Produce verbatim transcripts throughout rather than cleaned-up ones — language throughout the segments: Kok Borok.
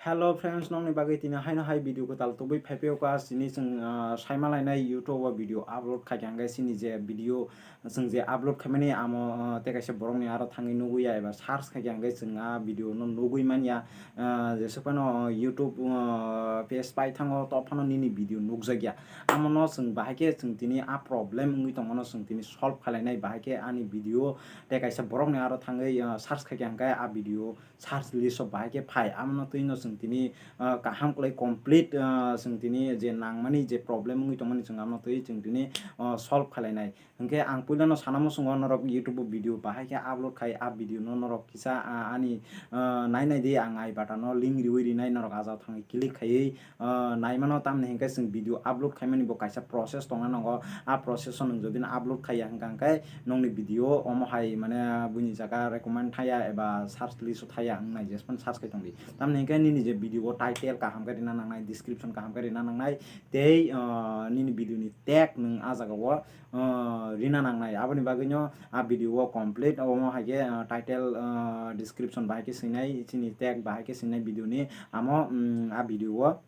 Hello friends, nokni bagwi tini haino hai video kwtal tubui phaiphio ka chini chwng, ah, saima lainai YouTube o video upload khaikha hwnkhe chini je video chwng je upload khaimani amo, ah, tei kaisa borokni aro thangwi nugwi ya eba search khaikha hwnkhe chwng a video no nugwi manya, ah, jesuk phano YouTube, ah, page pai thango to phano nini video nukjakya. Amono chwng bahai khe chwng tini a problem wngwi tongmano chwng tini solve khlainai bahai khe ani video tei kaisa borokni aro thangwi, ah, search khaikha hwnkhe a video search list o bahai khe phai, abono twi no chwng tini, ah, kaham kwlai complete, ah, chwng tini je nangmani je problem wngwi tongmani chwng abono twi chwng tini, ah, solve khlainai. Hwnkhe ang puilano sana muchungo norok YouTube o video bahai khe upload khai, a video no norok kisa, ah, ani, ah, nai nai di, ang I button o link riwi rinai, norok a jao thangwi click khaiwi ah, naimano, tamni hinkhe chwng video upload khaimani bo kaisa process tongna nango. A process o nwng jodi no upload khaiya hwnkha hwnkhe nokni video omo hai mane buini jaga recommend thaya eba search list o thaya wng nai jespan search khai tongdi. Tamni hinkhe nini je video o title kaham khe rina nangnai, description kaham khe rina nangnai, tei, ah, nini video ni tag nwng a jaga o ah, rina nangnai. Aboni bagwino a video o complete omo hai khe, ah, title, ah, description bahai khe swinai, chini tag bahai khe swinai video ni amo, mm, a video o,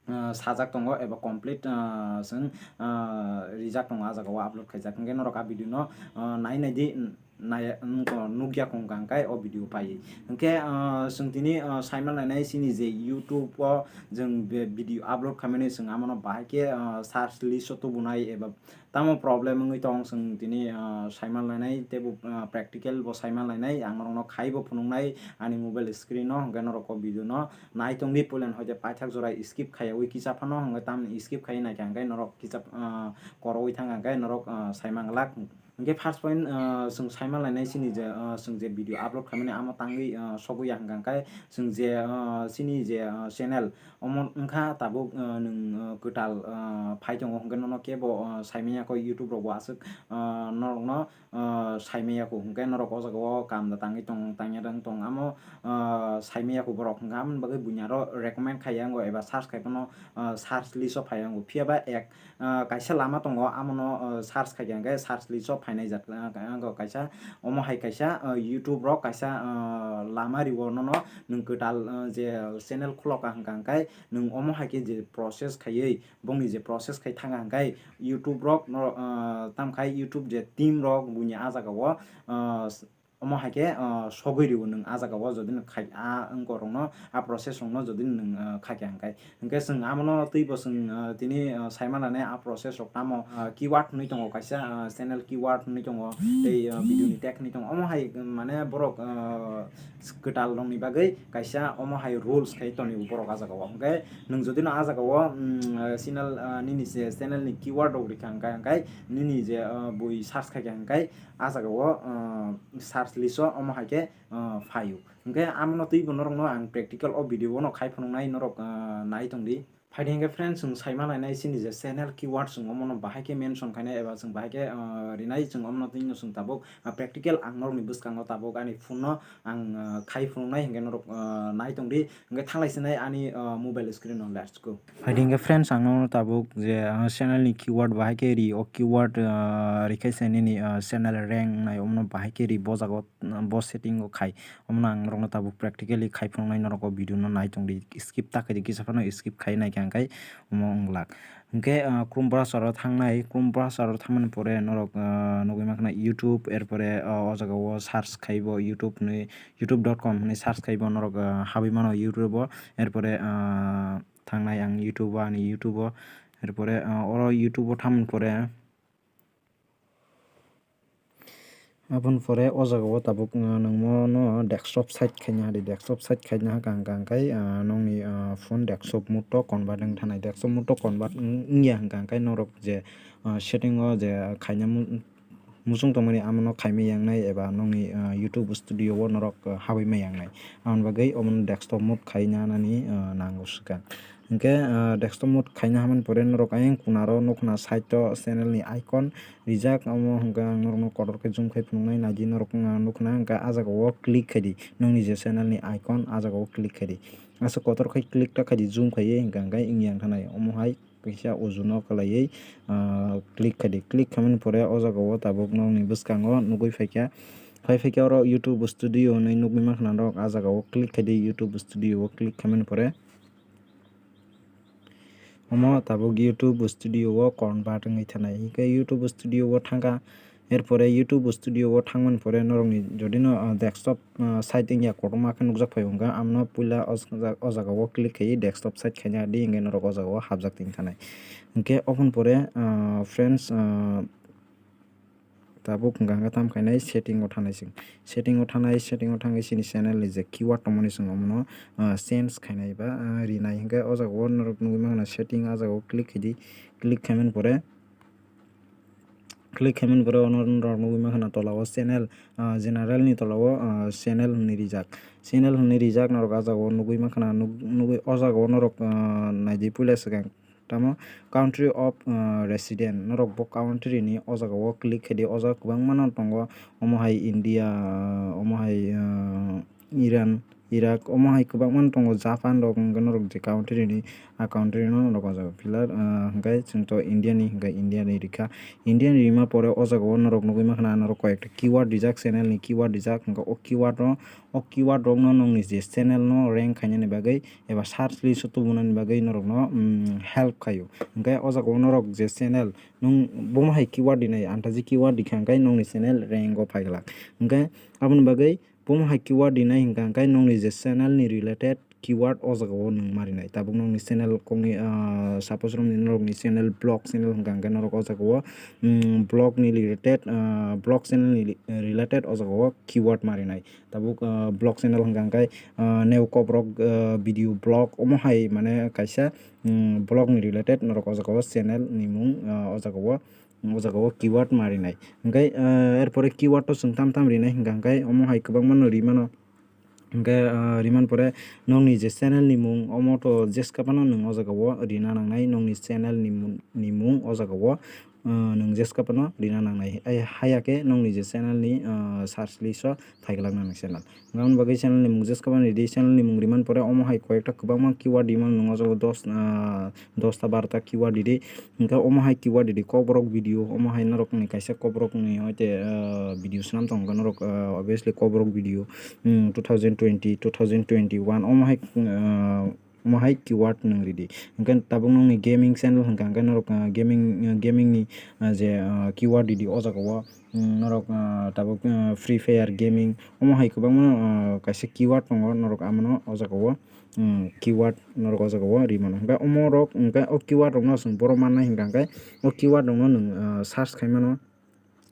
ah, sajak tongo eba complete, ah, chwng, ah, rijak tongo, a jaga o upload khaijak. Hwnkhe norok a video no, ah, nai nai di, nai, nukya kong kang kai o video pai. Hwnkhe, ah, chwng tini, ah, saima lainai chini je YouTube o chwng be video upload khaimani chwng amono bahai khe, ah, search list o tubunai eba tamo problem wngwi tong chwng tini, ah, saima lainai teibo, ah, practical bo saima lainai ang norokno khaibo phunuknai ani mobile screen o, hwnkhe norok o video no nai tongdi puilan hoite paithak jora skip khaiyawi kisa phano, hwnkhe tamni skip khaiwi naikha hwnkhe norok kisa, ah, korowi thangkha hwnkhe norok, ah, saima glak. Hwnkhe first point, ah, chwng saima lainai chini je, ah, chwng je video upload khaimani amo tangwi, ah, sogwi ya hwnkha hwnkhe chwng je, ah, chini je, ah, channel omo wngkha tabuk, ah, nwng, ah, kwtal, ah, phai tongo hwnkhe nono kebo, ah, saimanya kho YouTube rogo aswk, ah, norokno, ah, saimanya kho hwnkhe norok o jaga o kam da tangwi tong tangya dang tong amo, ah, saimanya kho borok hwnkhe amoni bagwi buini aro recommend khaiya wngo eba search khai phano, ah, search list o phaiya wngo phiya ba ek ah, kaisa lama tongo, amono, ah, search khaikha hwnkhe search list o phainai jak, ah, kaisa omo hai kaisa, ah, YouTube rok kaisa, ah, lama rio nono nwng kwtal, ah, je channel khulokha hwnkha hwnkhe nwng omo hai khe je process khaiwi bongni je process khai thangkha hwnkhe YouTube rok no, ah, tamkhai YouTube je team rok buini a jaga o, ah, omo hai khe, ah, sogwi rwo nwng a jaga o jodi no khai a wngkorokno a process rokno jodi nwng, ah, khaikha hwnkhe. Hwnkhe chwng amono twibo chwng, ah, tini, ah, saima lainai a process rok tamo, ah, keyword hwnwi tongo kaisa, ah, channel keyword hwnwi tongo tei, ah, video ni tag hwnwi tongo. Omo hai, um, mane borok, ah, kwtal rokni bagwi kaisa omo hai rules khai tongo borok a jaga o. Hwnkhe nwng jodi no a jaga o, um, ah, channel, ah, nini je channel ni keyword rok rikha hwnkhe, hwnkhe nini je, ah, bui search khaikha hwnkhe a jaga o, ah, search list o omo hai khe, ah, phaio. Hwnkhe amono twibo norokno ang practical o video o no khai phunuknai norok, ah, nai tongdi. Phaidi hwnkhe friends, chwng saima lainai chini je channel keyword chwng omono bahai khe mention khainai eba chwng bahai khe, ah, rinai chwng omono twino chwng tabuk, ah, practical ang norokni bwskango tabuk ani phone no ang, ah, khai phunuknai hwnkhe norok, ah, nai tongdi. Hwnkhe thanglai sinai ani, ah, mobile screen o, let's go. Phaidi hwnkhe friends, ang nono tabuk je, ah, channel ni keyword bahai khe ri, o keyword, ah, rikhe se nini, ah, channel rank nai omono bahai khe ri bo jaga o, ah, bo setting o khai. Omono ang norokno tabuk practically khai phunuknai, norok o video no nai tongdi, skip ta khaidi, kisa phano skip khai naikha hwnkhe omo wng glak. Hwnkhe, ah, Chrome browser o thangnai, Chrome browser o thangmani pore norok, ah, nugwi mankha na YouTube, erpore, ah, o jaga o search khaibo YouTube ni, youtube dot com hwnwi search khaibo norok, ah, habwi mano YouTube o, erpore, ah, thangnai ang YouTube o, ani YouTube o, erpore, ah, oro YouTube o thamoni pore, aboni pore o jaga o tabuk, ah, nwng mono desktop site khaina di, desktop site khaina hwnkha hwnkha hwnkhe, ah, nokni, ah, phone desktop mode o convert wng thanai, desktop mode o convert wng-, wngya hwnkha hwnkhe norok je, ah, setting o je khaina mu-, muchung tongmani amono khaimai yangnai eba nokni, ah, YouTube Studio o norok, ah, habwi mai yangnai. Aboni bagwi omono desktop mode khaina nani, ah, nango swkang. Hwnkhe, ah, desktop mode khaina hamani pore norok ayang kunaro nukna side o channel ni icon rijak, omo hwnkhe ang norokno kotor khe zoom khai phunuknai, naidi norok wngkha nukna hwnkhe ah jaga o click khaidi, nokni je channel ni icon ah jaga o click khaidi. Aswk kotor khai click ta khaidi zoom khaiwi hwnkha hwnkhe wngya wngkha nai omo hai. Kaisa ujuno kwlaiwi, ah, click khaidi. Click khamani pore o jaga o tabuk nokni bwskango nugwi phaikha, Phai phai khe oro YouTube Studio hwnwi nugwi mankha norok, ah jaga o click khai di, YouTube Studio o click khaimani pore omo tabuk YouTube Studio o convert wngwi thanai. Hinkhe YouTube Studio o thangkha, erpore YouTube Studio o thangmani pore norokni jodi no, ah, desktop, ah, site wngya kotorma khe nukjak phai wngkha, amno puila o jaga, o jaga o click khai desktop site khaina di, hinkhe norok o jaga o hapjak tongwi thanai. Hinkhe oboni pore, ah, friends, ah, Tabuk hwnka hwnkhe tam khainai setting o thanai chwng. Setting o thanai, setting o thangwi chini channel ni je keyword tongmani chwng omono, ah, change khainai ba, ah, rinai. Hinkhe o jaga o norok nugwi mankha setting, ah, jaga o click khaidi. Click khaimani pore, click khaimani pore ono norok nugwi mankha tola o channel, ah, general ni tola o, ah, channel hwnwi rijak. Channel hwnwi rijak norok ah jaga o nugwi mankha, nuk-, nugwi o jaga o norok, ah, naidi puila swkang. Tamo country of, uh, resident, norok bo country ni o jaga o click khe di, o jaga kwbangma no tongo, omo hai India, uh, omo hai, uh, Iran, Iraq, omo hai kwbangma no tongo, Japan rok hwnkhe norok je country ni, a country no norok o jaga pillar, uh, hwnkhe chwng to India ni hwnkhe India ni rikha, India ni rima pore o jaga o norok nugwi mankha norok koi ekta keyword rijak, channel ni keyword rijak, hwnkhe o keyword no, o keyword rok no nokni je channel no rank khainani bagwi, eba search list o tubunani bagwi norokno, mm, help khaio. Hinkhe o jaga o norok je channel nwng bomo hai keyword rinai, antaji keyword rikha hinkhe nokni channel rank o phai glak. Hinkhe aboni bagwi bomo hai keyword rinai hinkha hinkhe nokni je channel ni related keyword o jaga o nwng ma rinai. Tabuk nokni channel kokni, ah, suppose romni norokni channel vlog channel hinkha hinkhe norok o jaga o, mm, vlog ni related, ah, vlog channel ni related o jaga o keyword ma rinai. Tabuk, ah, vlog channel hwnkha hwnkhe, ah, neo kokrok, ah, video vlog omo hai mane kaisa, mm, vlog ni related norok o jaga o channel ni mung, ah, o jaga o, o jaga o keyword ma rinai. Hwnkhe, ah, erpore keyword to chwng tam tam rinai hwnkha hwnkhe omo hai kwbangma no rimano. Hwnkhe, ah, riman pore nokni je channel ni mung omo to jeska phano nwng o jaga o rina nangnai, nokni channel ni mung, ni mung o jaga o, ah, nwng jeska phano rina nangnai. Ai haya khe nokni je channel ni, ah, search list o thaiglak nang channel. Aboni bagwi channel ni mung jeska phano ridi, channel ni mung riman pore omo hai koyekta kwbangma keyword rimano, nwng o jaga o dos, ah, dos ta baro ta keyword ridi. Hwnkhe omo hai keyword ridi, kokborok video, omo hai norok ni kaisa kokborok ni hoite, ah, video swnam tongo norok, ah, obviously kokborok video, hmm, two thousand twenty, two thousand twenty-one omo hai, ah, omo hai keyword nwng ridi. Hwnkhe tabuk nokni gaming channel hwnkha hwnkhe norok, ah, gaming, ah, gaming ni, ah, je, ah, keyword ridi o jaga o, mm, norok, ah, tabuk, ah, Free Fire gaming omo hai kwbangma, ah, kaisa keyword tongo, norok amono o jaga o, mm, keyword norok o jaga o rimano. Hwnkhe omo rok hwnkhe o keyword rokno chwng borok mannai hwnkha hwnkhe o keyword rokno nwng, ah, search khaimano.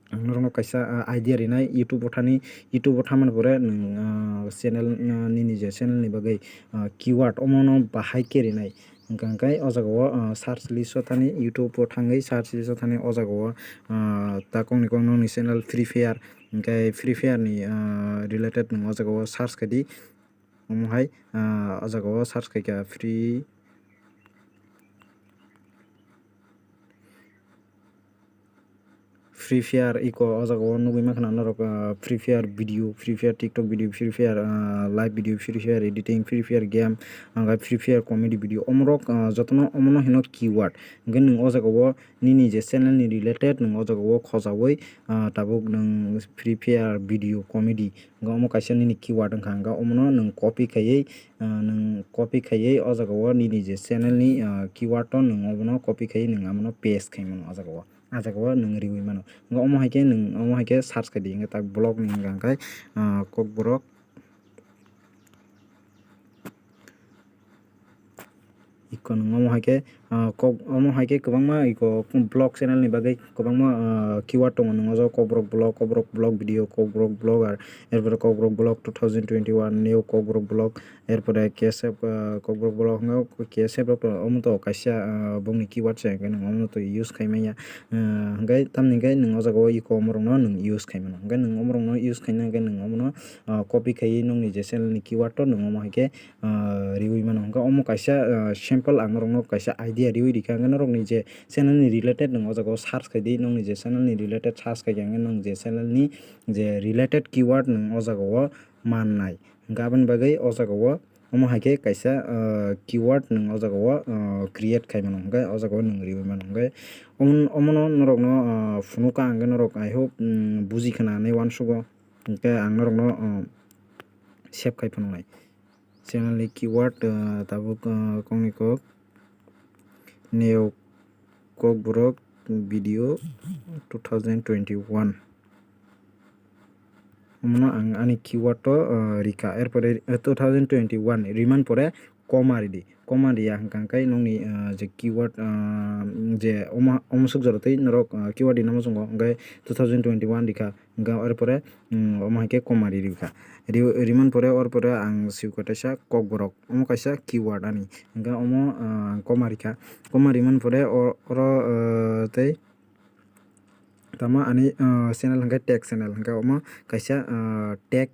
Ang norokno kaisa, ah, idea rinai, YouTube o thani, YouTube o thamani pore nwng, ah, channel, ah, nini je channel ni bagwi, ah, keyword omono bahai khe rinai. Hwnkha hwnkhe o jaga o, ah, search list o thani, YouTube o thangwi search list o thani o jaga o, ah, ta kokni kok nokni channel Free Fire, hwnkhe Free Fire ni, ah, related nwng o jaga o search khaidi. Omo hai, ah, o jaga o search khaikha Free Free Fire iko o jaga o nugwi mankha norok, ah, Free Fire video, Free Fire TikTok video, Free Fire, ah, live video, Free Fire editing, Free Fire game, hwnkhe Free Fire comedy video, omorok, ah, jotono omono hino keyword. Hwnkhe nwng o jaga o nini je channel ni related nwng o jaga o khojaui, ah, tabuk nwng Free Fire video comedy, hwnkhe omo kaisa nini keyword wngkha, hwnkhe omono nwng copy khaiwi, ah, nwng copy khaiwi o jaga o nini je channel ni, ah, keyword o nwng omono copy khaiwi nwng amono paste khai mano o jaga o. Ah jaga o nwng riui mano. Hwnkhe omo hai khe nwng omo hai khe search khai di, hwnkhe tak vlog ni hwnkha hwnkhe, ah, kokborok. Iko nwng omo hai khe, ah, kok, omo hai khe kwbangma iko vlog channel ni bagwi kwbangma, ah, keyword tongo. Nwng o jaga kokborok vlog, kokborok vlog video, kokborok vlogger, erpore kokborok vlog two thousand twenty-one, new kokborok vlog, erpore K S F, ah, kokborok vlog hwnkhe K S F rok to omo to kaisa, ah, bongni keyword se, hwnkhe nwng omo to use khai manya. Ah, hwnkhe tamni hwnkhe nwng o jaga o iko omorokno nwng use khai mano. Hwnkhe nwng omorokno use khaina hwnkhe nwng omono, ah, copy khaiwi nwngni je channel ni keyword to nwng omo hai khe, ah, riui mano. Hwnkhe omo kaisa, ah, sample ang norokno kaisa idea riui rikha. Hwnkhe norokni je channel ni related nwng o jaga o search khai di, nwngni je channel ni related search khai khe hwnkhe nwng je channel ni je related keyword nwng o jaga o mannai. Hwnkhe aboni bagwi o jaga o omo hai khe kaisa, ah, keyword nwng o jaga o, ah, create khai mano, hwnkhe o jaga o nwng riui mano. Hwnkhe omo-, omono norokno, ah, phunukha, hwnkhe norok, I hope, mm, buji khna hinwi uansugo. Hwnkhe ang norokno, uh, save khai phunuknai. Channel ni keyword, uh, tabuk, uh, kokni kok, neo kokborok video two thousand twenty-one. Omono ang ani keyword o, uh, rikha, erpore, uh, two thousand twenty-one rimani pore comma ridi, comma riya hwnkha hwnkhe nokni, uh, je keyword, uh, je omo, omo swk jora twi norok, uh, keyword rina muchungo, hwnkhe two thousand twenty-one rikha, hwnkhe erpore, um, omo hai khe comma ri rikha. Ri-, rimani pore or pore ang swi kaisa kokborok, omo kaisa keyword ani, hwnkhe omo, uh, comma rikha, comma rimani pore o-, oro, uh, tei tamo ani, uh, channel hwnkhe tag channel, hwnkhe omo kaisa, uh, tag,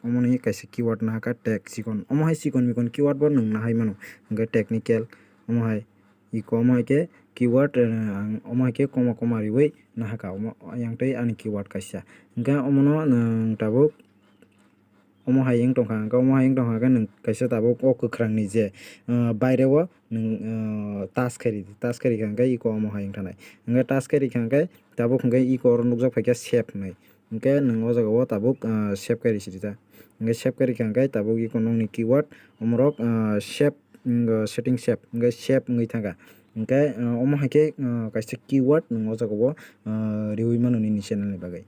omo ni kaisa keyword nahakha tag chikon. Omo hai chikon mikon keyword bo nwng nahai mano, hwnkhe technical, omo hai iko, omo hai khe keyword, uh, ang omo hai khe comma comma riwi nahakha, omo yang tei ani keyword kaisa. Hwnkhe omono nwng tabuk omo hai wng tongkha, hwnkhe omo hai wng tongkha khe nwng kaisa tabuk o kwkhwrang ni je, uh, baire o nwng, uh, touch khairi, touch khairi kha hwnkhe iko omo hai wng thanai. Hwnkhe touch khairi kha hwnkhe tabuk hwnkhe iko oro nukjak phaikha save hinwi. Hwnkhe nwng o jaga o tabuk, uh, save khairi sidi ta. Hwnkhe save khairi kha hwnkhe tabuk iko nokni keyword omorok, uh, save, um, setting save, hwnkhe save wngwi thangkha. Hwnkhe, uh, omo hai khe, uh, kaisa keyword nwng o jaga o, uh, riwi mano nini channel ni bagwi.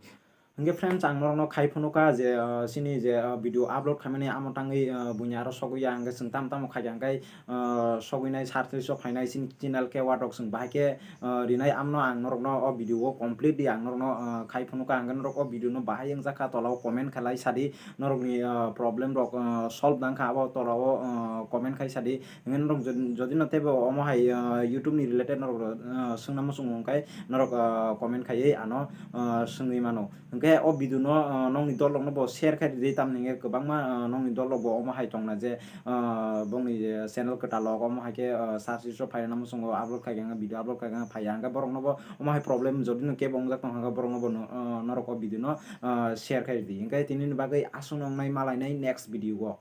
Hwnkhe friends, ang norokno khai phunukha je, ah, chini je, ah, video upload khaimani amo tangwi, ah, buini aro sogwi ya, hwnkhe chwng tamo tamo khaikha hwnkhe, ah, sogwinai sartwi sok phainai chini channel keyword rok chwng bahai khe, ah, rinai, amno ang norokno o video o completely ang norokno, ah, khai phunukha, hwnkhe norok o video no bahai wngjakha tola o comment khlai sadi, norokni, ah, problem rok, ah, solve nangkha abo tola o, ah, comment khai sadi, hwnkhe norok jodi, jodi no teibo omo hai, ah, YouTube ni related norok, ah, swngna muchungo hwnkhe norok, ah, comment khaiwi ano, ah, swngwi mano. Hwnkhe o video no, ah, nokni dol rok no bo share khai ridi, tamni hwnkhe kwbangma, ah, nokni dol rok bo omo hai tongna je, ah, bongni je channel kwtal rok omo hai khe, ah, search list o phaina muchungo upload khai khe, video upload khai khe phaiya, hwnkhe borok no bo omo hai problem jodi no kebo wngjak tong kha, borok no bo no, ah, norok o video no, ah, share khai ridi. Hwnkhe tini ni bagwi aswk no wngnai, malainai next video o.